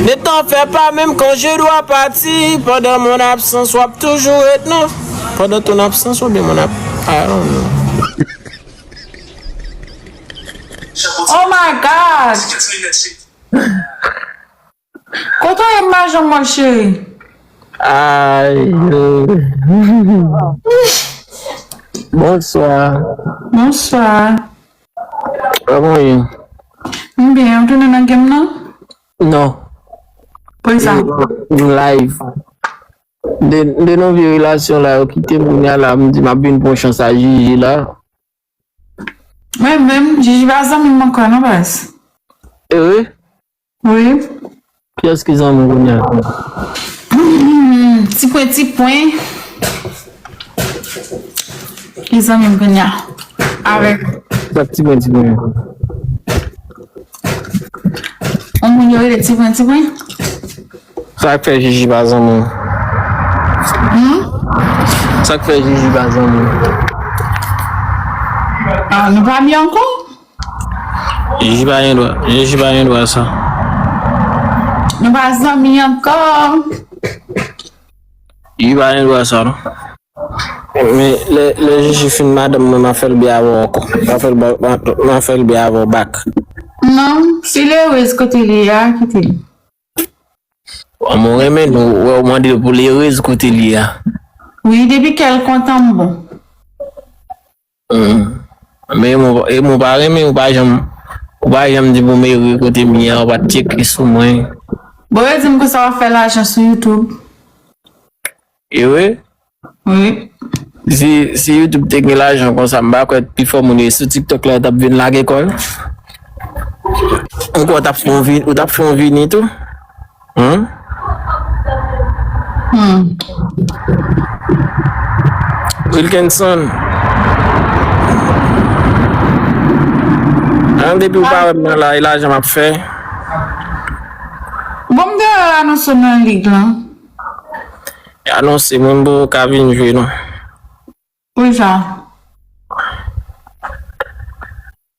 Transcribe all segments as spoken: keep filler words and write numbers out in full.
Ne t'en fais pas, même quand je dois partir, pendant mon absence, w ap toujou ret non. Pendant ton absence, oubyen mon ab... I don't know. Oh my God! Kote w ye m pa janm wè w, cheri? Ay. Bonswa. Bonswa. Kòman w ye? M byen, ou tounen nan game nan? Non. Poukisa? M live. De, de nou vye relasyon la, yo kite m kounye a la, m di m ap vin pran chans a Jiji la. Mwen menm, Jiji pa zanmi m ankò non baz. E wi? Wi. Kiyès ki zanmi w kounye a? Hmm, ti pwen, ti pwen. Ki zanmi m kounye a? Avèk. Sa k ti pwen, ti pwen. On moun yo rele ti pwen, ti pwen? Sa k fè Jiji pa zanmi w? Hmm? Sa k fè Jiji pa zanmi w? Ah, nou pa byen ankò? Jiji pa gen dwa, Jiji pa gen dwa sa. Nou pa zanmi ankò. Jiji pa gen dwa sa non. Men lè, lè Jiji fin madanm mwen, m a fè l byen avè w ankò. M a fè l ba, m a, m a fè l byen avè w back. Non, si l erez kote li ye a, kite l. Bon, mwen renmen nou, wè w mande pou l erez kote li ye a. Wi, depi kè l kontan, m bon. Hmm. Men e mwen, e mwen pa renmen, ou pa janm, ou pa janm di pou m ere kote m ye a, ou pa t tcheke sou mwen. Bon, yo di m konsa w ap fè lajan sou YouTube. E wi? Wi. Si, si YouTube te gen lajan konsa, m pa kwè pifò moun yo sou TikTok la, yo t ap vin lage kò yo. Ou kwè w t ap fè yon vi-, ou t ap fè yon vini tou? Hmm? Hmm. Wilkinson. An depi ou pa wè m nan la, e lajan m ap fè. Bon, m te anonse w nan lig lan. Anonse mwen, m poko ka vin jwe non. Poukisa?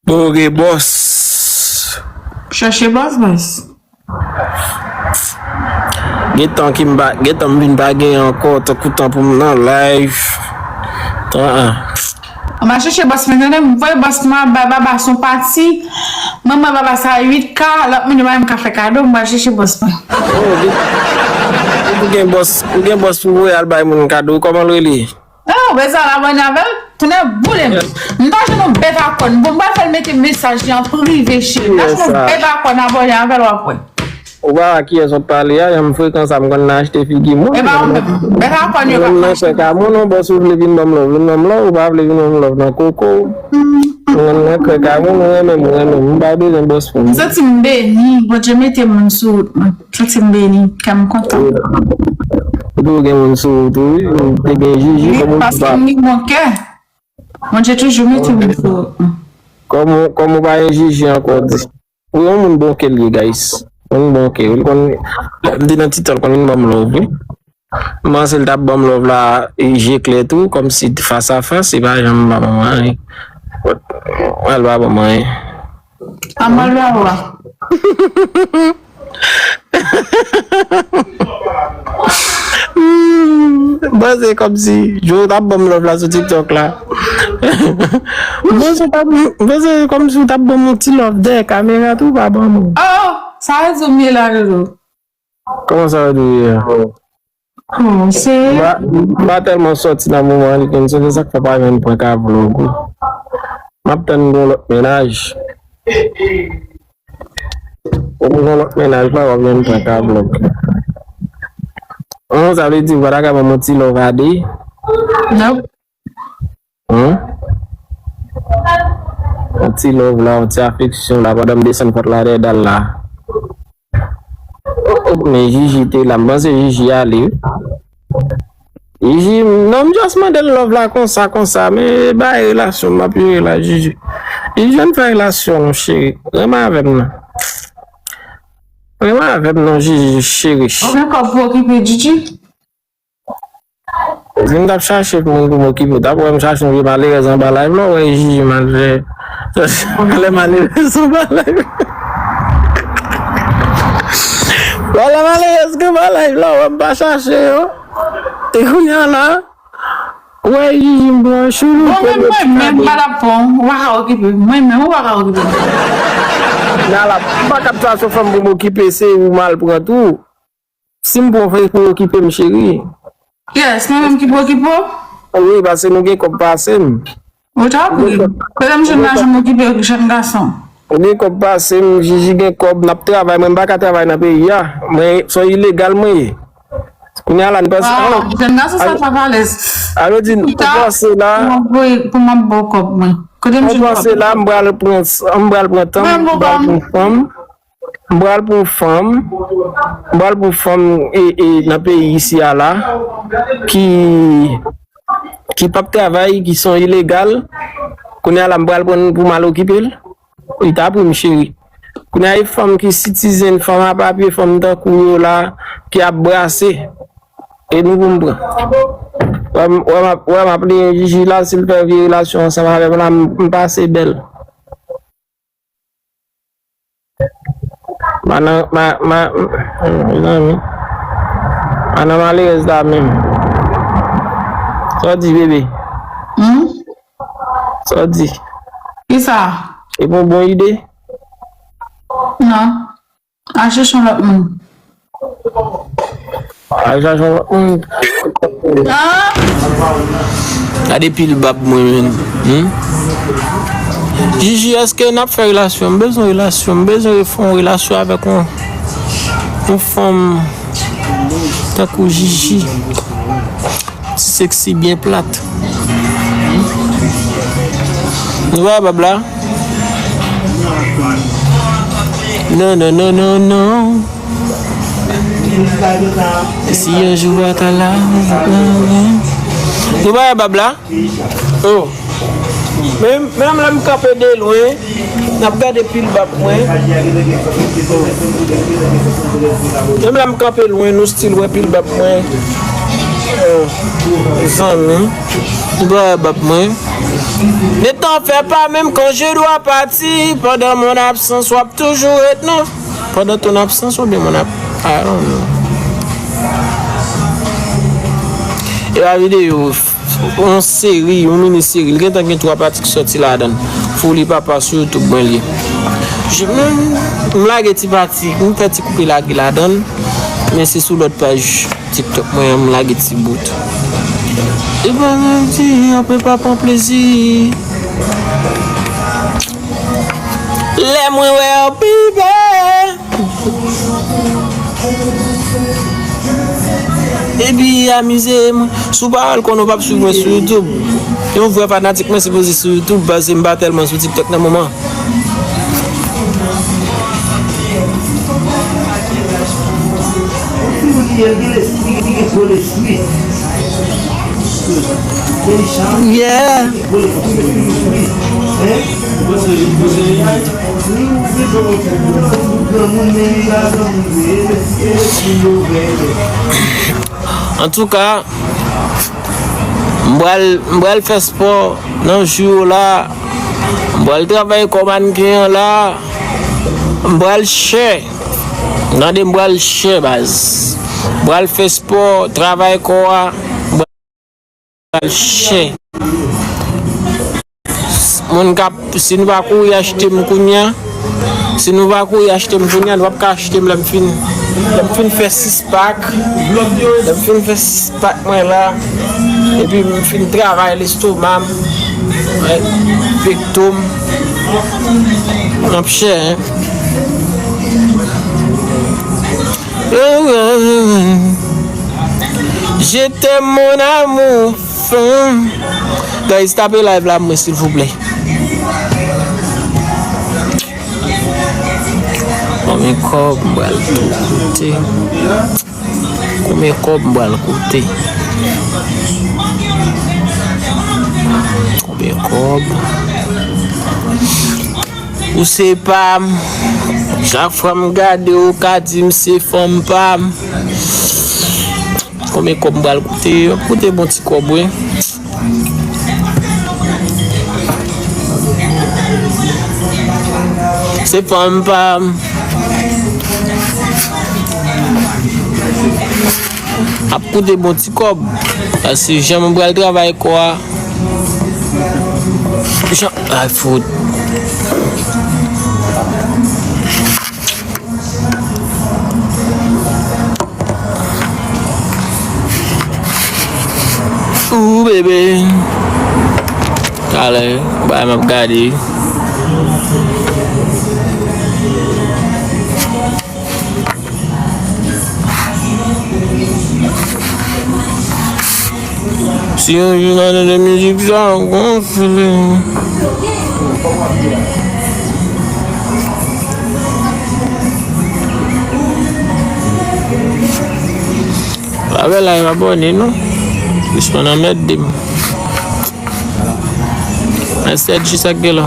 Poko gen bòs. Chèche bòs, bòs. Gen tan ki m pa, gen tan m vin pa gen ankò, tankou tan pou m nan live. Tan an. Ou pa chèche bòs mwen, tande, m voye bòs mwen bay baba s on pati. Mwen, mwen baba sa uit K, lòt moun yo pa menm ka fè kado, m pral chèche bòs mwen. Oh, ou gen bòs, ou gen bòs pou voye al bay moun kado, kòman l rele? Oh, bezwen al abòne avè l, tounen boule m. M ta jwenn yon bèt akòn. Bon, m pral fè l mete mesaj li an prive, cheri. M ta jwenn yon bèt akòn, abòne avè l, w ap wè. Ou pa wè kiyès w ap pale a, jan m frekan sa, m konn nan achte figi moun. E pa ou menm. Bèt akòn yo pa nan kwè ka moun, non, bòs ou vle vin ban m love, vin ban m love, ou pa vle vin ban m love nan koko. Mwen nan kwè ka moun, ou renmen m, ou renmen m. M pa bezwen bòs pou m. M santi m beni, Bondye mete moun sou wout mwen. Santi m beni, kè m kontan. Ou tou gen moun sou ou tou, wi. Ou te gen Jiji kòm ou pa. Paske m gen bon kè. Bondye toujou mete moun sou ou. Kòm ou, kòm ou pa gen Jiji ankò, di. Ou yon moun bon kè l ye, guys. Yon moun bon kè. Ou konn, lè m te nan TikTok, konn vin ban m love, wi. M panse l t ap ban m love la, e je klè tou, kòmsi fas a fas, e pa janm ban m anyen. Wè l pa ban m anyen. Aman lwa wa. Bon, se kòmsi Joe t ap ban m love la sou TikTok la. Bon, se pa, bon, se kòmsi w t ap ban m yon ti love dèyè kamera tou, pa ban m. Oh, sa rezon m ye la, Jojo. Kòman sa yo di w ye a? Oh, se. M pa, m pa tèlman sòti nan moman an, li konn se sa k fè pa jwenn prank a vlog ou. M ap tann gon lòt mennaj. Ou gon lòt mennaj la, w ap jwenn prank a vlog. Hum, sa vle di ou pa ta ka ban m yon ti love a de? Nope. Hum? Yon ti love la, yon ti afeksyon la, pandan m desann pant la dèyè dal la. Oh, oh, men Jiji te la, m panse Jiji ale, wi. Jiji, non, m just mande l love la konsa, konsa, men bay relasyon m ap jere la, Jiji. Jiji, ann fè relasyon nou, cheri. Renmen avè m non. Renmen avè m non, Jiji, cheri. Ou gen kòb pou okipe Jiji? Si m t ap chache moun pou m okipe, w t ap wè m chache yon vye malerèz anba live la, w wè Jiji malè. Lè malerèz anba live. Wala malerèz gen bagay la, wè m pa chache yo. E kounye a la, wè Jiji m pran chou. Bon, men mwen menm, m pa t ap pran w, ou pa ka okipe m. Mwen menm, ou pa ka okipe m. Nala, m pa ka t pase yon fanm pou m okipe, se ou m al pran tou. Si m pran w, se pou okipe m, cheri. Yes, mwen menm ki pou okipe w? Wi, paske nou gen kòb pase m. Ou ta pri. Kote m jwenn lajan m okipe jèn gason? Ou gen kòb pase m, Jiji gen kòb, n ap travay, mwen m pa ka travay nan peyi a. Mwen, se yon ilegal mwen ye. Kounye a la, n panse, ah, jèn gason sa pa alèz. Alò di, ou panse la, pou m ap ba w kòb mwen. Kote m jwenn kòb? Ou panse la, m pral pran, m pral pran tan m, m pral pran fanm. M pral pran fanm, m pral pran fanm e, e, nan peyi isi a la, ki, ki p ap travay, ki se yon ilegal. Kounye a la, m pral pran l pou m al okipe l. Li ta pri m, cheri. Kounye a, e fanm ki sitizen, fanm a papye, fanm tankou yo la, ki ap brase. E nou pou m pran. Wè m, wè m ap, wè m ap li Jiji la, si l fè vye relasyon ansanm avè m la, m, m pase bèl. Manan, ma, ma, mezanmi. Manan malerèz la menm. Sa w di, bebe? Hmm? Sa w di? Kisa? E pou bon ide? Non. Al chèche yon lòt moun. Al chache yon lòt moun. Ah! Gade pil bab mwen menm. Hmm? Jiji, èske n ap fè relasyon? M bezwen relasyon. M bezwen fè yon relasyon avèk yon, yon fanm tankou Jiji. Ti seksi byen plat. Nou wè bab la? Non, non, non, non, non. Si yon jou w pa ta la, nou pa wè bab la? Oh. Men, menm lè m kanpe de lwen, n ap gade pil bab mwen. Menm lè m kanpe lwen, nou still wè pil bab mwen. Oh. Zanmi, nou pa wè bab mwen. Le temps fait pas, même quand je dois partir, pendant mon absence, w ap toujou ret non. Pendant ton absence oubyen mon ab-, I don't know. E pa videyo, yon seri, yon mini seri. Li gentan gen twa pati ki sòti ladan l. Foli papa sou YouTube mwen li ye. Je, m, m lage ti pati, m fè ti koupe lage ladan l, men se sou lòt paj TikTok mwen an, m lage ti bout. E pa menm di, anpil pa pran plezi. Lè mwen wè w, baby. Epi amize mwen. Si w pa al konnen w p ap swiv mwen sou YouTube. Yon vrè fanatik mwen sipoze sou YouTube, paske m pa tèlman sou TikTok nan moman. Yeah. Antouka, m pral, m pral fè spò nan jou yo la. M pral travay kò mannken an la. M pral chè. Tande, m pral chè, baz. M pral fè spò, travay kò a. M pral chè. Moun k ap, si nou pa kouri achte m kounye a, si nou pa kouri achte m kounye a, nou p ap ka achte m lè m fin, lè m fin fè sis pak, lè m fin fè sis pak mwen la, epi m fin travay lestoma m, wè, pekto m, m ap chè, hein. Je t'aime, mon amour fin. Guys, tape live la mwen, silvouplè. Konbyen kòb m pral koute? Konbyen kòb m pral koute? Konbyen kòb? Ou se pa m. Chak fwa m gade w, ou ka di m se fanm pa m. Konbyen kòb m pral koute? M ap koute bon ti kòb, wi. Se fanm pa m. Ap koute bon ti kòb. Paske jan mwen pral travay kò a. Jan. Ay, fout. Ooh, baby. Talè, bay m ap gade. Si yon jou nan de mizik sa, gon fili. Lavè la, e pa abòne, non. Plis mwen anmède m. Mèsi, jis ak gen la.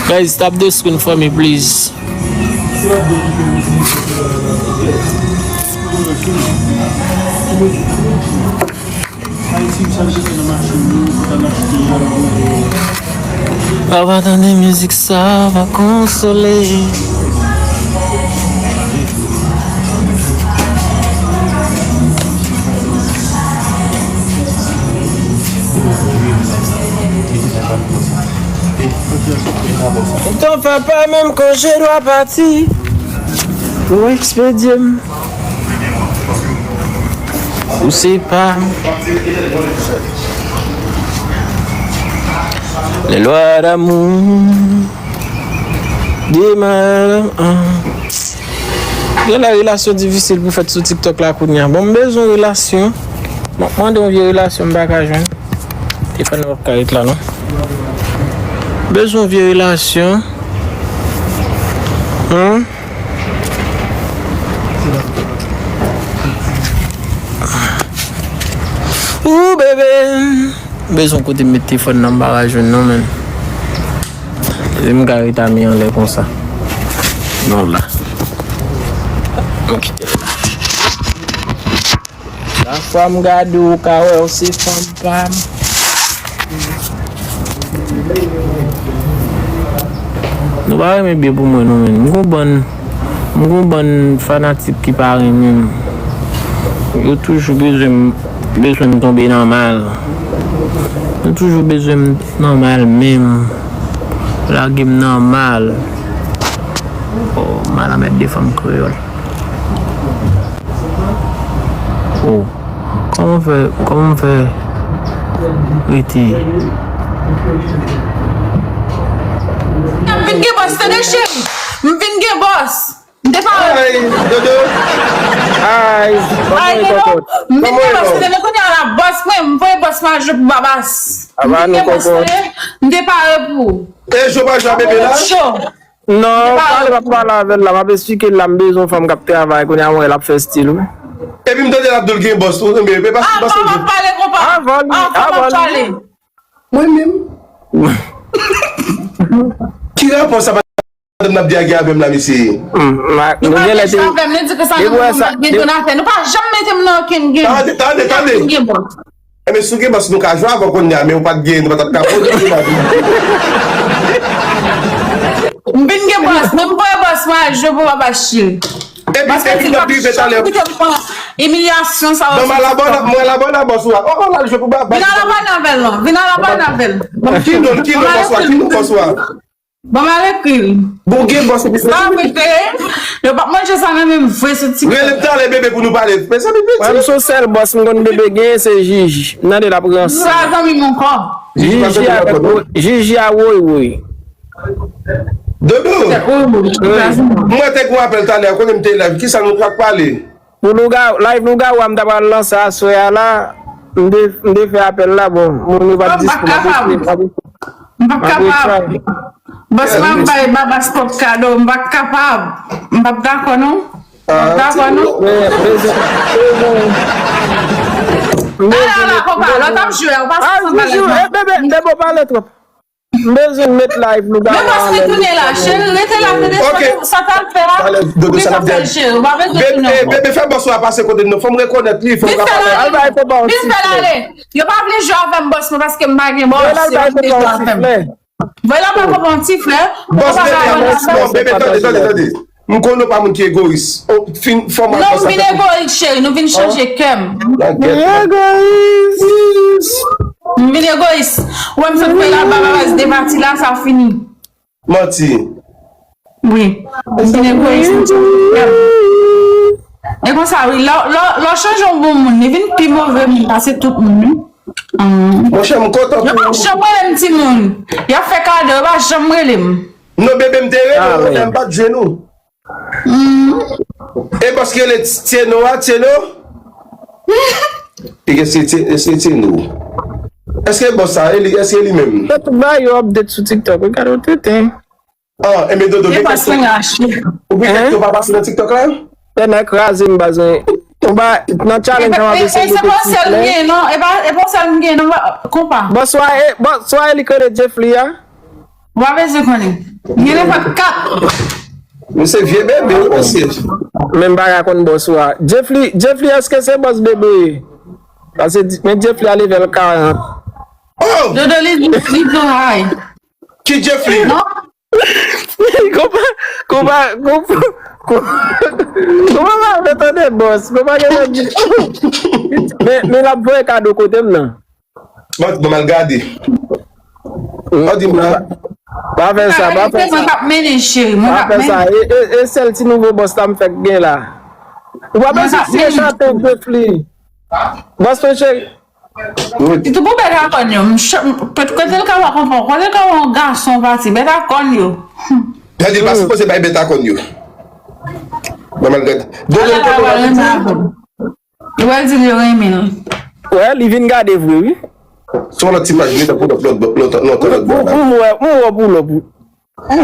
Guys, tap the screen for me, please. Papa tande mizik sa, va konsole. Ton papa menm kan je dwa pati pou ekspedye m. Ou se pa. Les lois d'amour de ma. Gen lè relasyon difisil pou fèt sou TikTok la kounye a. Bon, m bezwen relasyon. M ap mande yon vye relasyon m pa ka jwenn. Telefòn nan p ap ka ret la non. Bezwen vye relasyon. Hum? Ooh, bebe. Bezwen kote m met telefòn nan, m pa ka jwenn non, menn. Lè m ka ret ame anlè konsa. Non la. M kite l la. Chak fwa m gade w, ou ka wè w se fanm pa m. Nou pa renmen byen pou mwen non, menn. M gon bann, m gon bann fanatik ki pa renmen m. Yo toujou bezwen m, bezwen m tonbe nan mal. Yo toujou bezwen m nan mal menm. Lage m nan mal. Oh, mal a mèt de fanm kreyòl. Oh. Kòman fè, kòman fè rete? M vin gen bòs, tande cheri. M vin gen bòs. M te pare. Ay, Dodo. Ay, ay, Dodo. M vin gen bòs, tande kounye a la bòs mwen, m voye bòs mwen al jwe pou Babas. M vin gen bòs, tande. M te pare pou ou. E jwe pa jwe a bebe la? Cho. Non, pale, m ap pale avè l la, m ap esplike l la, m bezwen yon fanm k ap travay, kounye a mwen wè l ap fè stil, wi. Epi m tande l ap di l gen bòs, ou, men, men, pa, pa, pa, pale konpa. Avan li, avan li. Mwen menm. Ki rapò sa madanm n ap di a gen avè m la, mesye? Hmm, nou gen lè te, depi wè sa, nou pa janm mete m nan okenn gen. Tande, tande, tande. Gen bòs. Enben, si w gen bòs, nou ka jwe avè w kounye a, men ou pa t gen, nou pa t ap ka pwodui pou lavi. M vin gen bòs, men m voye bòs mwen al jwe pou Baba Chil. Epi, epi, n ap rive talè. Kite m pran imilyasyon sa yo. Mwen al abòne a bòs ou a. Oh, oh, l al jwe pou Baba. Vin al abòne avè l non. Vin al abòne avè l. Ki non, ki non bòs ou a, ki non bòs ou a? Ban m al ekri l. Bon, gen bòs epi sa vre. Yo p ap manje sa nan menm vre sou TikTok. Rele m talè bebe pou nou pale. Mezanmi, piti. Mwen, m se sèl bòs m konn bebe genyen, se Jiji. M tande l ap ranse. Sa zanmi m ankò. Jiji avèk Jiji a woy woy. Dodo. Mwen te gon apèl talè, konnen m te live. Kisa nou t ap pale? Pou lougawou, live lougawou a m ta pral lanse aswè a la, m te, m te fè apèl la, bon, moun yo pa t dispo, m ap eseye, m ap eseye. M p ap kapab. Bòs pa m bay Babas twòp kado, m p ap kapab. M p ap dakò non. M p ap dakò non. Men, bezwen, bezwen. Ala, ala, konpa, lè w t ap jwe a, ou pa sanble. Ay, Jiji, e bebe, bebe, w pale twòp. M bezwen met live lougawou a anlè. Men bòs retounen la, cheri, rete la, tande sa, sa t al fè la. Talè, Dodo, sa n ap fè l, cheri, ou pa bezwen tounen ankò. Bebe, fè bòs ou a pase kote n non, fò m rekonèt li, fò m ka pale. Al bay konpa yon ti flè. Vin fè l ale. Yo pa vle jwe avè m, bòs mwen, paske m pa gen bòs. Yo pa vle jwe avè m. Voye l al bay konpa yon ti flè. Bòs, bebe, bebe, tande, tande, tande. M konnen w pa moun ki egoyis. O, fin, fò m al Non, m vin egoyis, cheri. Nou vin chanje kè m. Egoyis. M vin egoyis. Ou wè m sot fè la, ba babaz de pati la, sa fini. Manti. Wi. M vin egoyis, m vin chanje kè m. E konsa, wi, lè, lè, lè w chanje yon bon moun, li vin pi move moun pase tout moun, wi. Monchè, m kontan pou ou. Yo pa janm rele m timoun. Y ap fè kado, yo pa janm rele m. Non, bebe, m te rele w, men m pa t jwenn ou. E bòs ki rele Tieno a, Tieno? Piga se Ti- se Tieno. Èske bòs sa, e li, èske li menm? Tout bagay yo update sou TikTok, wi, gade w tenten. Ah, enben Dodo, gen kèk ou gen kèk yo pa pase nan TikTok la? Lè nèg kraze m, baz, wi. Ou ba, nan challenge an, w ap eseye mete ti flè. E pa sèl m gen, non. E pa, e pa sèl m gen, non, konpa. Bonswa, e, bonswa, e li k rele Jeffly a? Ou pa bezwen konnen. Gen nenpòt kat. Men se vye bebe, wi, mesye. Men m pa ka konn bòs ou a. Jeffly, Jeffly, èske se bòs bebe? Paske di- men Jeffly a level karant. Oh! Dodo, li, li too high. Ki Jeffly? Non. Konpa, konpa, konpa, konpa, konpa pa vle tande bòs. Konpa gen lòt di. Men, men l ap voye kado kote m nan. Bon, bon, m al gade. An di m la. Pa fè sa, pa fè sa. Mwen k ap mennen, cheri. Mwen k ap mennen. Pa fè sa. E, e, e sèl ti nouvo bòs la m fèk gen la. Ou pa bezwen siye chapo Jeffly. Bòs mwen cheri. Ti tou pou bèt a kòn yo. M ch- m- pèt kote l ka wè konpò. Kote l ka wè yon gason pati. Bèt a kòn yo. Gade, l pa sipoze bay bèt a kòn yo. Nòmal gade. Dodo, kote w pral di? Li pral di l yo renmen l. Wè, li vin gade vre, wi. Se yon lòt imaj, li tankou lòt, lòt, lòt, lòt, lòt bò la. M wè, m wè pou lòt. M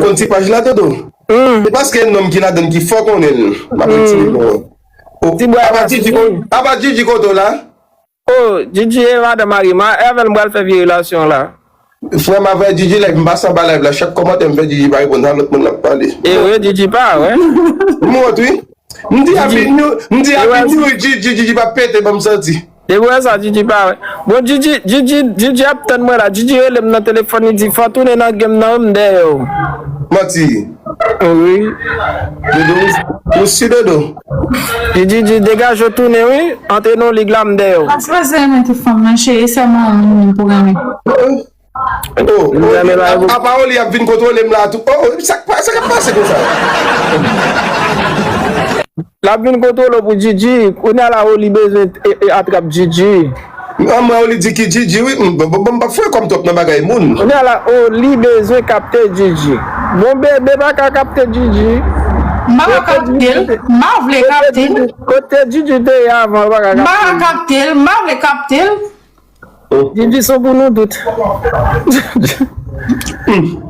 konn ti paj la, Dodo. Se paske nonm ki ladann ki fò konnen l. M ap retire non. Oh, apa Gigi ko- apa Gigi kote w la? Oh, Gigi e madan mari m. Avè l m pral fè vye relasyon la. Frè m, avè Gigi live, m pase anba live la, chak kòmantè m fè, Gigi pa reponn, sa lòt moun l ap pale. E vre, Gigi pa, wè. M wont, wi. M di Happy New, m di Happy New Year, Gigi, Gigi pa pete, ban m santi. Depi w wè sa, Gigi pa wè. Bon, Gigi, Gigi, Gigi ap tann mwen la. Gigi rele m nan telefòn, li di, fò tounen nan game nan, wi, m dèyè w. Manti. Wi. Dodo, ou, ou si Dodo? Gigi di, degaje w tounen, wi. Antre nan lig la, m dèyè w. Pa sipoze renmen tout fanm nan, cheri, e sèlman yon moun pou renmen. Oh, oh, apa Oli ap vin kontwole m la tou. Oh, oh, sa k pa- sa k ap pase konsa? L ap vin kontwole w pou Gigi. Kounye a la, Oli bezwen e- e atrap Gigi. An mwen, Oli di ki Gigi, wi. M- Bon, bon, m p ap foure kò m twòp nan bagay moun. Kounye a la, Oli bezwen kapte Gigi. Bon, bebe pa ka kapte Gigi. M pa ka kapte l. M pa vle kapte l. Kote Gigi te ye avan, ou pa ka kapte l. M pa ka kapte l. M pa vle kapte l. Gigi son pou nou tout.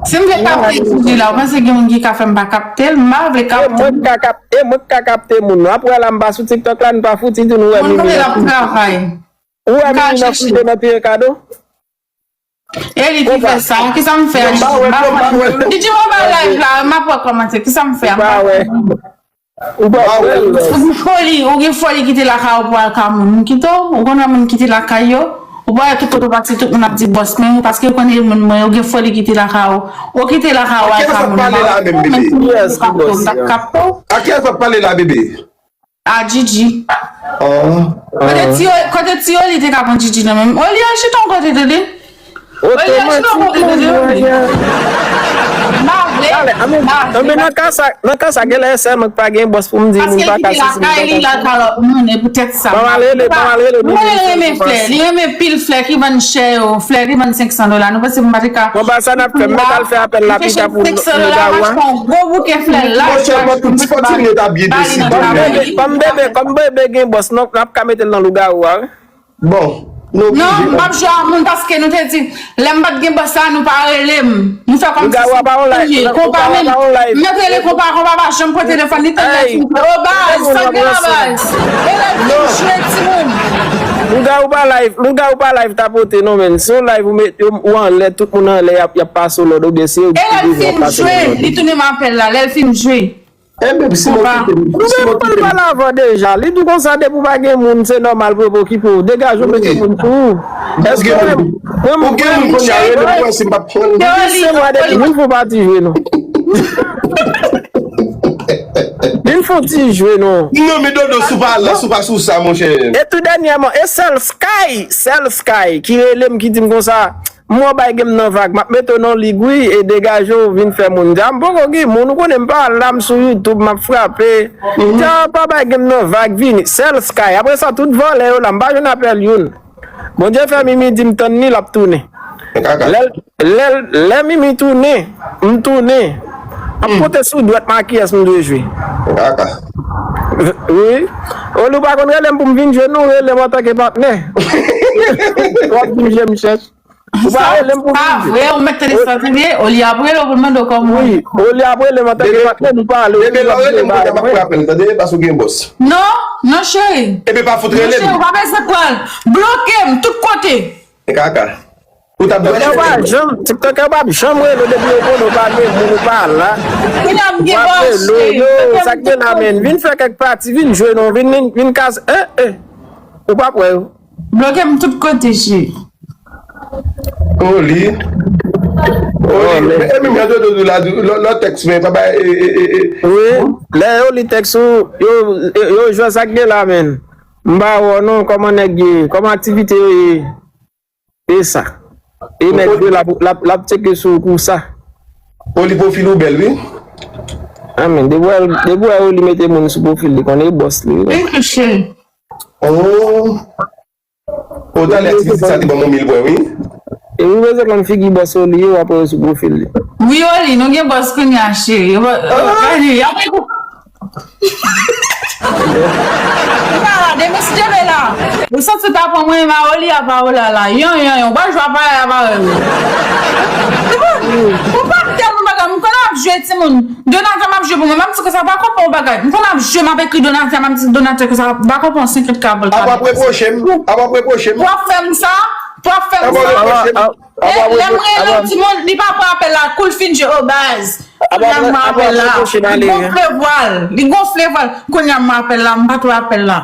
Si m vle kapte Gigi la, ou panse gen moun ki ka fè m pa kapte l? M pa vle kapte l. E mwen k ka kap- e mwen k ka kapte moun. Apre la, m pa sou TikTok la, n pa fouti di nou wè Mimi nan fouti. Ou wè Mimi nan fouti nan pire kado? E li ki fè sa. Kisa m fè a Gigi? M pa wè. Gigi, mwen ba live la, m ap wè kòmantè. Kisa m fè a? M pa wè. Ou pa wè l. Ou gen foli, ou gen foli kite lakay ou pou al ka moun. Moun kite w, ou konn wè moun kite lakay yo. Ou pa wè tout kote w pase, tout moun ap di bòs, men paske yo konnen moun mwen, ou gen foli kite lakay ou. Ou kite lakay ou al ka moun. Ou pa wè menm si moun yo kapte w, yo t ap kapte w. A kiyès w ap pale la, bebe? A Gigi. Kote ti, kote ti Oli te ka pran Gigi nan men m? Oli al chita yon kote, tande. Otomatikman. Anben, nan ka sa, nan ka sa, genlè sèlman k pa gen bòs pou m di moun pa ka sisi, moun pa ka sa. Ban m al rele, ban m al rele Mimi. Li renmen flè, li renmen pil flè ki vann chè yo, flè ki vann senk san dola. Nou panse m pa te ka. Bon, ba sa n ap fè, m mèt al fè apèl la pita pou lougawou a. Gwo bouke flè la. Monchè, mwen tout ti fòtine ta byen desi. Kòm bebe, kòm bebe, kòm bebe gen bòs, non, n ap ka mete l nan lougawou a, wi. Bon, nou oblije. Non, m p ap jwe ak moun paske nou te di, lè m pa t gen bòs la, nou pa rele m. Nou fè kòmsi se konpa menm. M mèt rele konpa, konpa pa janm pran telefòn, li tann lè fini. O baz, sa k gen la baz? E lè l fin jwe timoun. Lougawou pa live, lougawou pa live tapote non, men. Se yon live ou met, ou anlè, tout moun anlè, y ap, y ap pase w lòd, oubyen se yo ki bezwen pase w lòd. E lè l fin jwe, li tounen m apèl la, lè l fin jwe. Enben, si nou kite m, si nou kite m. Pale avan deja. Li di konsa, depi w pa gen moun, se nòmal pou yo pa okipe w. Degaje w, mete moun pou ou. Èske mwen, mwen, mwen, mwen, mwen, mwen, si m p ap pran. Li di se mwen depi moun fon pati jwe, non. Fon ti jwe non. Non, men Dodo, sou pa la, sou pa sou sa, monchè. E tou dènyèman, e sèl Sky, sèl Sky ki rele m, ki di m konsa, m wè w bay gen m nan vag, m ap mete w nan lig wi, e degaje w vin fè moun. Di a m poko gen moun, ou konnen m pa la, m sou YouTube, m ap frape. Di a pa bay gen m nan vag, vini. Sèl Sky. Apre sa, tout vòlè yo la, m pa jwenn apèl youn. Bondye fè Mimi di m tann li, l ap tounen. Lè, lè, lè Mimi tounen, m tounen. M ap konte sou dwèt m a kiyès m dwe jwe. Wi. Oli, ou pa konn rele m pou m vin jwe, non, rele m antanke patnè. W ap vin jwe m chèch. Ou pa rele m pou m vin jwe. Sa vre, ou mèt tande sa, tande. Oli ap rele w pou l mande w kòman. Wi, Oli ap rele m antanke patnè, nou pale. Depi lè w rele m, mwen ap pran apèl, tande, paske w gen bòs. Non, non, cheri. Epi pa fout rele m. Non, cheri, ou pa bezwen pran l. Bloke m tout kote. E kaka. Ou t ap dwe TikTokè pa janm, TikTokè pa janm rele w depi yo konnen w pa gen moun, ou pa la. Kounya m gen bòs, cheri. Yo, sa k gen la, men. Vin fè kèk pati, vin jwe non, vin, vin, vin kase. Eh, eh. Ou pa kwè yo. Bloke m tout kote, cheri. Oli. Oli. E menm jan Dodo di la, lè w tèks men pa bay, e, e, e, e. Wi, lè yo li tèks ou, yo, yo jwe sa k gen la, men. M pa wè w non, kòman nèg ye, kòman aktivite yo ye. E sa. E nèg yo l ap, l ap, l ap tcheke sou ou pou sa. Oli, pwofil ou bèl, wi. Amèn. Depi w wè, depi w wè Oli mete moun sou pwofil li, konnen e bòs li, wi. Thank you, cheri. Oh. O, talè ti pitit sa te ban m yon mil pwen, wi. E ou bezwen konn figi bòs Oli yo, w ap wè sou pwofil li. Wi, Oli, nou gen bòs kounya, cheri. Yo, Oli, y ap Ou pa la, demen si Dye vle la. Ou santi w ta pran mwen, ma Oli a pa ou la la. Yon, yon, yon. Ou pa jwe a parèy a parèy ou. Ou pa tèlman bagay. M konn ap jwe timoun. Donatè m ap jwe pou mwen. M ap di konsa, pa konprann yon bagay. M konn ap jwe, m ap ekri Donatè, m ap di Donatè konsa, pa konprann senkant ka pou l ka. Ap ap repwoche m. Ap ap repwoche m. W ap fè m sa. W ap fè m sa. Ap ap repwoche m. E lè m rele yon timoun, li pa pran apèl la, kou l fin jwe, o baz. Kounya m apèl la. Li gonfle vwa l. Li gonfle vwa l. Kounya m apèl la, m pa t wè apèl la.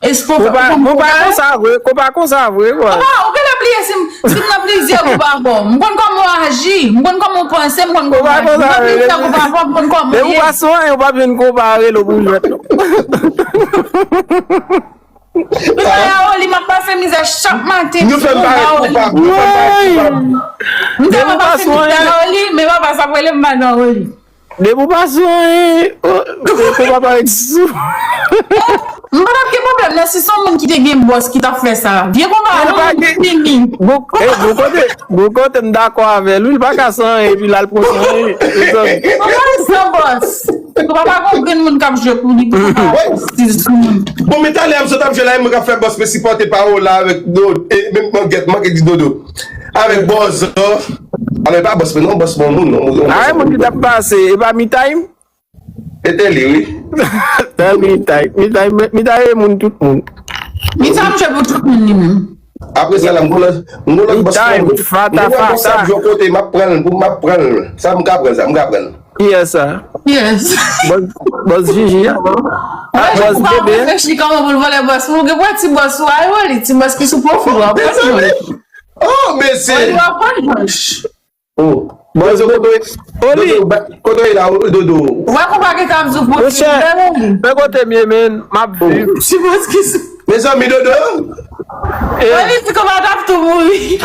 Espo, konpa, konpa konsa vre, konpa konsa vre, bro. Konpa, ou genlè bliye si m, si m nan plizyè gwoup avè w. M konn kòman w aji, m konn kòman w panse, m konn kòman w aji. M nan plizyè gwoup avè w, m konn kòman w ye. Men ou pa sou anyen, ou p ap jwenn konpa rele w pou jwèt non. Ou sa la, Oli, m ap pase mizè chak maten. Nou fè m parèt koupab, nou fè m parèt koupab. M te pa pase mizè a Oli, men papa sa ap rele m madan Oli. Depi w pa sou anyen, ou pa parèt sou. M pa t ap gen pwoblèm nan si se yon moun ki te gen bòs ki t ap fè sa. Vye konpa a, nou fini. Bon, bon kote, bon kote m dakò avè l, wi, l pa ka sou anyen epi l al pran sou anyen. Konpa san bòs. Konpa pa gon grenn moun k ap jwe pou li, pou konpa stil sou moun. Bon, men talè a m sot ap jwe la, e mwen k ap fè bòs mwen sipòte Paola avèk Dodo, e, men mwen gèt, manke di Dodo. Avèk bòs, alò, e pa bòs mwen non, bòs mwen moun non. A, e moun ki t ap pase, e pa Mitay? E te li, wi. Mitay, Mitay, Mitay e moun tout moun. Mitay ap jwe pou tout moun li menm. Apre sa la, m gon lòt, m gon lòt bòs mwen. M gon lòt bòs ap jwe yon kote, m ap pran l, pou m ap pran l. Sa m ka pran l, sa m ka pran l. Kiyès sa? Kiyès? Bòs, bòs Jiji a? A, bòs Bebe a? Reflechi kòman pou l vòlè bòs. Ou gen pwen ti bòs ou a yo, li ti bòs ki sou pwofil ou a pran jòj. Oh, mesye. Ou a pran jòj. Oh. Bòs Dodo, kote w ye la, Dodo? Ou wè konpa ki t ap di w pwofil ou, men kote m ye, men m ap viv. Ti bòs ki sou. Mezanmi, Dodo. Oli di konpa t ap tou mouri.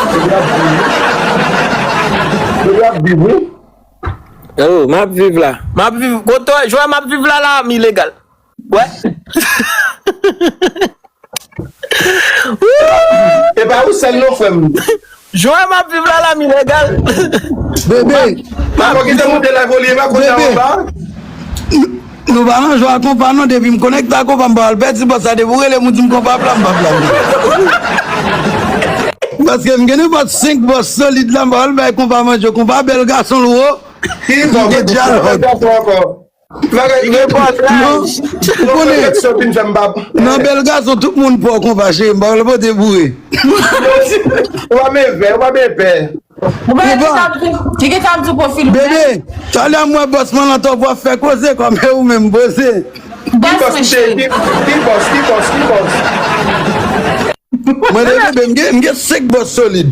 Dodo ap viv, wi. Oh, m ap viv la. M ap viv. Kote w jwe m ap viv la, la, m ilegal. Wè. E pa ou sèl non, frè m. Jwe m ap viv la, la, m ilegal. Bebe. Pako kite moute la, Oli, e pa konn sa anba. Nou pa nan jwa konpa non, depi m konekte a konpa, m pa al pèdi bòs sa, depi w rele m, ou di m konpa pla, m pa pla. Paske m gen nenpòt senk bòs solid la, m pa al bay konpa manje, konpa bèl gason l wo. Ki bèl gason ankò? Li gen pòt la. Non, ou konnen, nan bèl gason, tout moun pa w konpa, cheri, m pa vle pote boure. Ou pa men vè, ou pa men vè. Ou pa gen tan, ki gen tan di pwofil ou. Bebe, talè m wè bòs mwen lan twòp, w ap fè koze kòm e ou menm poze. Ki bòs, ki bòs, ki bòs, ki bòs? Mwen de bebe, m gen, m gen senk bòs solid.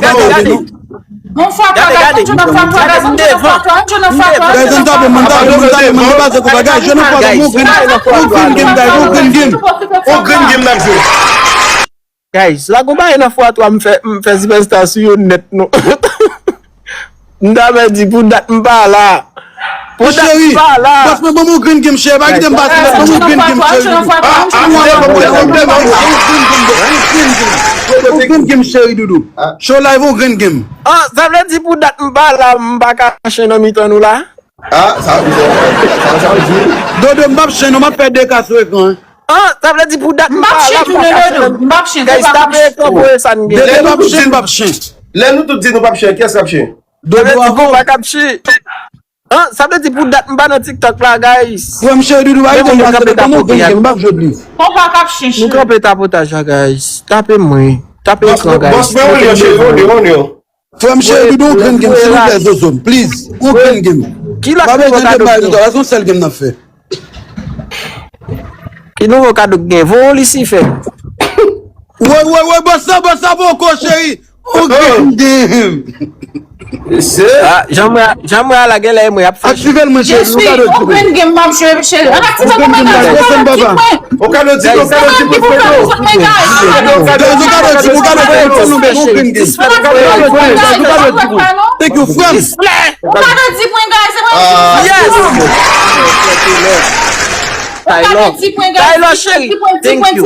pataje, non. Yon fwa twa, guys, yon jwe nan fwa twa, guys, yon jwe nan fwa twa, yon jwe nan fwa twa. Guys, ann tape m, ann tape m, ann tape m, ann depase konpa, guys, jwe nan fwa twa, yon grenn game, yon grenn game, guys, yon grenn game. Yon grenn game n ap jwe. Guys, la gon bagay nan fwa twa m fè, m fè sipèsta sou yo nèt non. M ta pè di pou dat m pa la. Pou dat m pa la. Bòs mwen, ban m yon grenn game, cheri. Pa kite m pase, non. Ban m yon grenn game, cheri. Yon grenn game, cheri doudou. Show live, yon grenn game. Ah, sa vle di pou dat m pa la, m pa ka chen nan mitan nou la? Ah, sa, sa, sa, sa vle di. Dodo, m p ap chen non, m ap fè de ka sou ekran, hein. Ah, sa vle di pou dat m pa la, m pa ka chen. M p ap chen, Dodo, m p ap chen. Guys, tape ekran pou wè sa n gen. Dodo p ap chen, m p ap chen. Lè nou tout di nou p ap chen, kiyès k ap chen? Dodo a fò. Sa vle di pou m pa k ap chen. Ah, sa vle di pou dat m pa nan TikTok la, guys. Frè m, cheri doudou, pa kite m pase, ban m yon grenn game, m p ap jwe plis. Konpa k ap chen, cheri. Nou kanpe tapotaj la, guys. Tape mwen. Tape ekran, guys. Bòs mwen, on yon cheri, on yon, on yon. Frè m, cheri doudou, yon grenn game, silvouplè, zozo m, please. Yon grenn game. Ki lòt nouvo kado ki gen? Yon sèl game n ap fè. Ki nouvo kado ki gen? Voye yon Lisifè. Woy, woy, woy, bòs la, bòs la poko, cheri. Yon grenn game. Ah, jan mwen, jan mwen a la, genlè mwen ap fè. Aktive l, mwen, cheri, yon kado ti mwen. Yon grenn game, m ap jwe, cheri. An aktive l, mwen, gade, gade, gade, gade. Yon kado ti, yon kado ti pou Fredo. Yon kado ti, yon kado ti pou Fredo. Thank you, frè m. Ou pa nan di pwen, guys, se mwen ki di. Yes! Ou pa nan di pwen, guys. Taylor, Taylor, cheri. Thank you.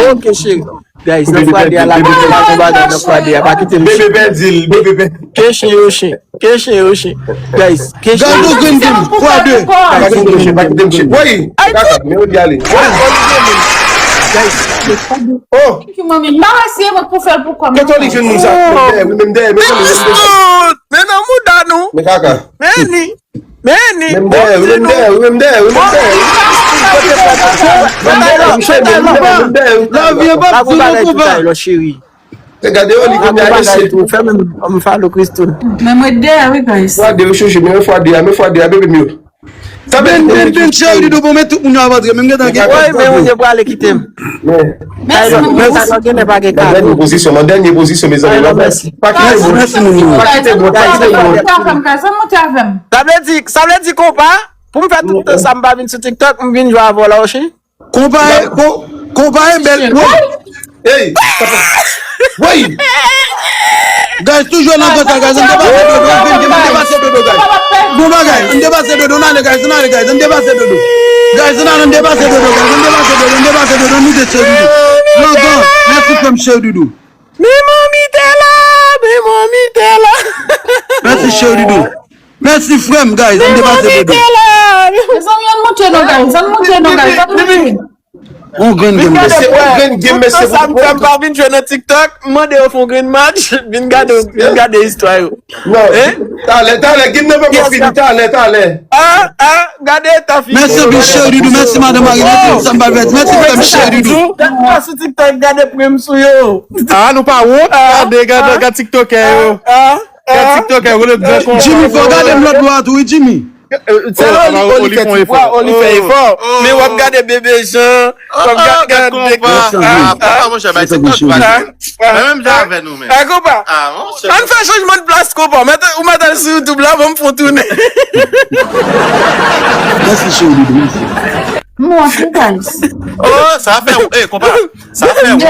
Ok, cheri. Guys, nan fwa de a la, guys, la gon bagay nan fwa de a. Pa kite m. Bebe pèdi l, bebe pèdi. Ke chen yo chen. Ke chen yo chen. Guys, ke chen yo chen. Gade yon grenn game, fwa de. Pa kite m chen, pa kite m chen. Woy! Kaka, men yo di ale. Woy! Guys. Oh! Ki manmi, m pa wè si e mwen k pou fè l pou kò m. Katolik jwenn moun sa. Wi, menm dèyè, wi, menm dèyè, menm dèyè. Men nan mouda nou. Men kaka. Men ni. Men ni. Menm dèyè, wi, menm dèyè, wi, menm dèyè, wi, menm dèyè. Menm dèyè, wi, menm dèyè, wi, menm dèyè, wi. Lavi an p ap di non, konpa. Cheri. Te gade yo, li konn gade se tou. Fè menm, m follow Christine. Men mwen dèyè, wi, guys. Fwa de yo chouchou, men fwa de a, men fwa de a, bebe m yo. Ben, ben, ben, cheri doudou, bon, men tout moun yo ap antre, men m gentan gen. Woy, men moun yo prale kite m. Mèsi, mèsi. Mèsi, mèsi. Mèsi, mèsi. Dènye pozisyon, mèt dènye pozisyon, mezanmi. Mèsi, mèsi, moun yo. Pa kite m, pa kite m. Sa vle di, sa vle di konpa, pou m fè tout tan sa m pa vin sou TikTok, m vin jwe avè w la, osi. Konpa e, kon-, konpa e bèl. Woy! Hey! Woy! Guys, toujou nan konsa, guys. Ann depase dodo, ann depase dodo, guys. Bon bagay, ann depase dodo, ann ale, guys, ann ale, guys, ann depase dodo. Guys, ann ale, ann depase dodo, guys, ann depase dodo, ann depase dodo, ann moute cheri doudou. Langan, mèsi frè m cheri doudou. Mi manmi te la, mi manmi te la. Mèsi cheri doudou. Mèsi frè m, guys. Ann depase dodo. Mezanmi, ann moute non, guys. Ann moute non, guys. Ann moute. On grenn game, mesye. On grenn game, mesye. Sa m fè m pa vin jwe nan TikTok. M mande yo fè on grenn match. Vin gade, vin gade istwa yo. Non. Talè, talè. Game nan poko fini. Talè, talè. Ah, ah, gade eta fi. Mèsi anpil, cheri doudou. Mèsi, madan Marie. Mèsi, sa m pa vle di. Mèsi frè m, cheri doudou. Gade m pa sou TikTok, gade prem sou yo. Ah, nou pa wont. Gade, gade, gade TikTokè yo. Ah, ah. Kèk TikTokè rele gran konpa. Jimmy, fò gade m lòt bò a tou, wi, Jimmy. Se Oli, Oli fè ti pwa, Oli fè efò. Men w ap gade Bebe Jan, w ap gade, gade de konpa. Ah, papa, monchè, bay TikTok pa. Mwen menm jan avè nou, men. Ah, konpa. Ann fè chanjman de plas, konpa. Ou mèt al sou YouTube la, ban m fè on tounen. Mèsi, cheri, mèsi. M wont, guys. Oh, sa fè, eh, konpa. Sa fè wont,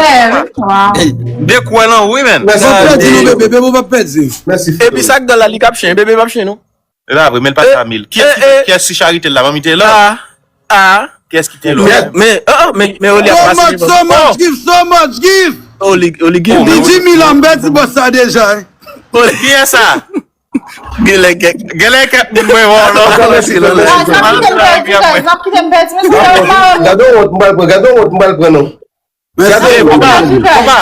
konpa. De kwè lan, wi, men. Mèsi, frè. Bebe, bebe, bebe, w ap pèdi. Mèsi, frè. Epi sa k dòl la, li k ap chen, bebe p ap chen, non. E pa vre, men l pa t a mil. Kiyès ki, kiyès ki charite l la? Manmi te la? Ah, ah. Kiyès ki te la? Men, men, oh, oh, men, men Oli ap pase devan. So much, so much gift, so much gift. Oli, Oli gen. Li di mil an, m pèdi bòs sa deja, hein. Oli. Kiyès sa? Genlè, gen-, genlè kèk moun mwen wè w non. Mèsi, mèsi. Guys, n ap kite m pèdi, guys, n ap kite m pèdi, men se pa yon pawòl. Gade wont m pral pran, gade wont m pral pran non. Gade, konpa, konpa,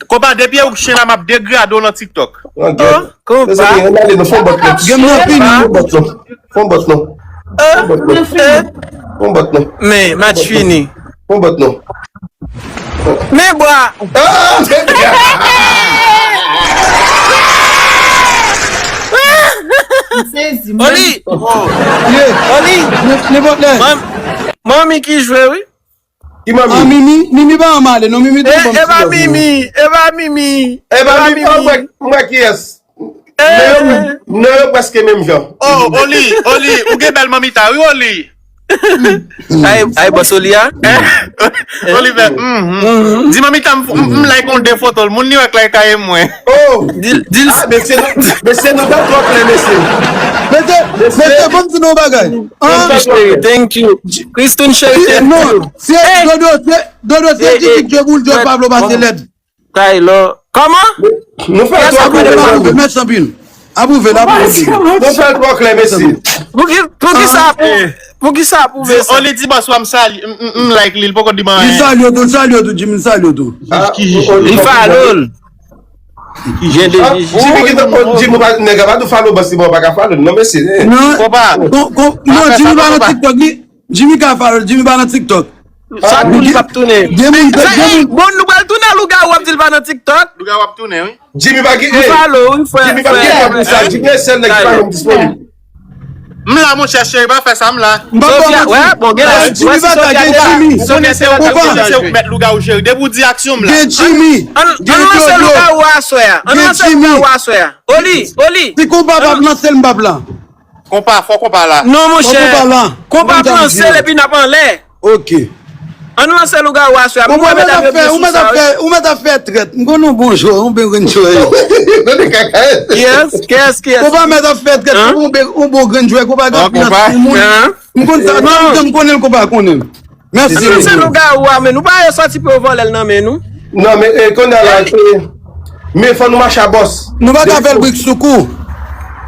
konpa, depi ou chen la, m ap degrade w nan TikTok. Oh, konpa. Mezanmi, ann ale non, fè on bòt non. Game nan fini. Fè on bòt non. Fè on bòt non. Fè on bòt non. Fè on bòt non. Men, match fini. Fè on bòt non. Men bwa. Ah! M sezi. Oli! Oli! Nenpòt lè. Manmi ki jwe, wi. Ki manmi? Ah, Mimi, Mimi pa anmale, non, Mimi te bon. E pa Mimi, e pa Mimi. E pa Mimi, mwen, mwen ki yès? Non, yo prèske menm jan. Oh, Oli, Oli, ou gen bèl manmi ta, wi, Oli. Ay, ay, bòs Oli a. Oliver, di manmi ta m, m, m like on de foto l. Moun New York like kay mwen. Oh. Dil, dil. Ah, mesye, nou, mesye, nou bat twò klè, mesye. Mesye, mesye, bon, di nou bagay. Christine cheri, thank you. Christine cheri, thank you. Non, se Dodo, se Dodo, se Didi k jwe boul, jwe Pablo pase lèd. Taylor. Kòman? Nou fè l twò klè, mesye. Mèt Sanpil. Apwouve l, apwouve. Nou fè l twò klè, mesye. Pou ki, pou ki sa, pou, pou ki sa apwouve sa? Oli di bòs pa m sali, m, m, m like li, l poko di m anyen. Li salye w tou, l salye w tou, Jimmy, l salye w tou. Li follow l. Jen de Jimmy ki te, oh, Jimmy pa, nèg la pa tou follow bòs li, bon, pa ka follow, non, mesye. Non, non, Jimmy pa nan TikTok, li. Jimmy ka follow, Jimmy pa nan TikTok. Sa tou li p ap tounen. Gen moun, gen moun. Bon, nou pral tounen lougawou, w ap di l pa nan TikTok. Lougawou ap tounen, wi. Jimmy pa gen, nou follow, wi, frè, Jimmy pa gen tan pou sa. Jimmy se sèl nèg ki pa janm disponib. M la, monchè, cheri, pa fè sa, m la. M pa ba w manti. Jimmy pa ka gen Jimmy. Ou konnen se ou mèt lougawou, cheri. Depi w di aksyon, m la. Gen Jimmy. Ann lanse lougawou aswè a. Ann lanse lougawou aswè a. Oli, Oli. Si konpa p ap lanse l, m p ap la. Konpa, fò konpa la. Non, monchè. Konpa ap lanse l epi n ap anlè. Ok. Ann lanse lougawou aswè a. Ou mèt ap fè, ou mèt ap fè, ou mèt ap fè trèt. M konn yon bon jwè, yon bon grenn jwè. Kiyès, kiyès, kiyès? Konpa mèt ap fè trèt, yon bon, yon bon grenn jwè, konpa gen anpil nan timoun. M konn sa, non, m konnen l, konpa konnen l. Mèsi. Ann lanse lougawou a, men nou pa yo sòti pou yo vòlè l nan men nou. Non, men, eh, kounye a la, eh, men fò nou mache a bòs. Nou pa ka fè l brik sou kou.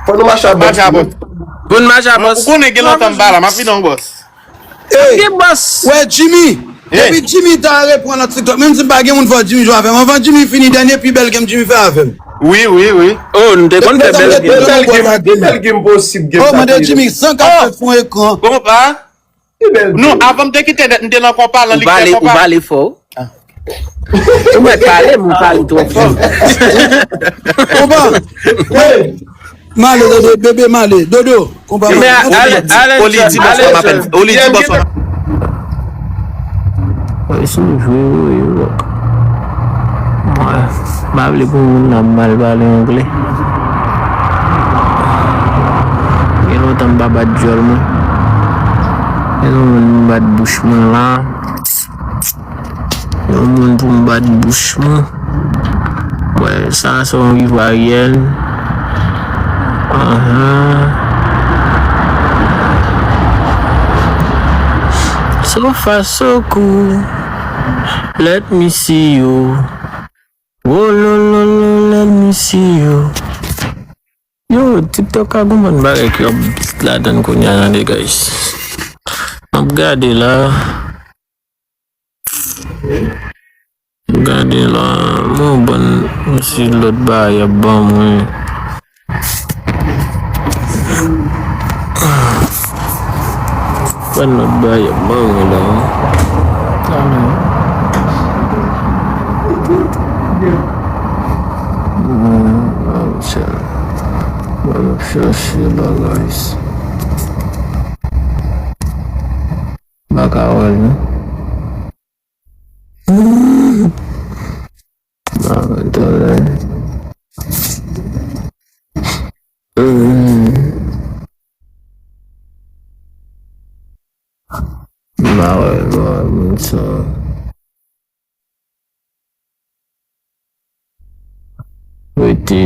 Fò nou mache a bòs. Pou n mache a bòs. Ou konnen gen lontan m pa la, m ap vin yon bòs. Ey, gen bòs. Wè, Jimmy. Depi Jimmy ta reprann nan TikTok, menm si m pa gen moun fò Jimmy jwe avè m. Anvan Jimmy fini, dènye pi bèl game Jimmy fè avè m. Wi, wi, wi. Oh, nou te konn fè bèl game. Bèl game, bèl game posib, game. Oh, mande Jimmy, san katreven fon ekran. Konpa. Non, avan m te kite nèt, m te nan konpa, lan li fè konpa. Ou pale, ou pale fò. Ou mèt pale, m pale twò fò. Konpa. Male, Dodo, bebe, male. Dodo, konpa, male. Oli di bòs la m apèl. Oli di bòs la. Mwen sou jwe, wi, wi. Mwen, m pa vle pou moun nan mal pale anglè. Gen lontan m pa bat djòl mwen. Gen yon moun m bat bouch mwen la. Yon moun pou m bat bouch mwen. Wè, sa se yon rivaryèl. Anhan. So far, so cool. Let me see you. Wololo, let me see you. Yo, TikTok a gon bann bagay ki ap ladan kounye a, tande, guys. M ap gade la. M ap gade la. Mwen bann, si lòt bagay ap ban mwen. Ban lòt bagay ap ban mwen la. Amen. Mwen ap chache bagay. M pa ka wè l, non. Mwen ap wè l talè. M pa wè l, m pa wè moun sa. Rete.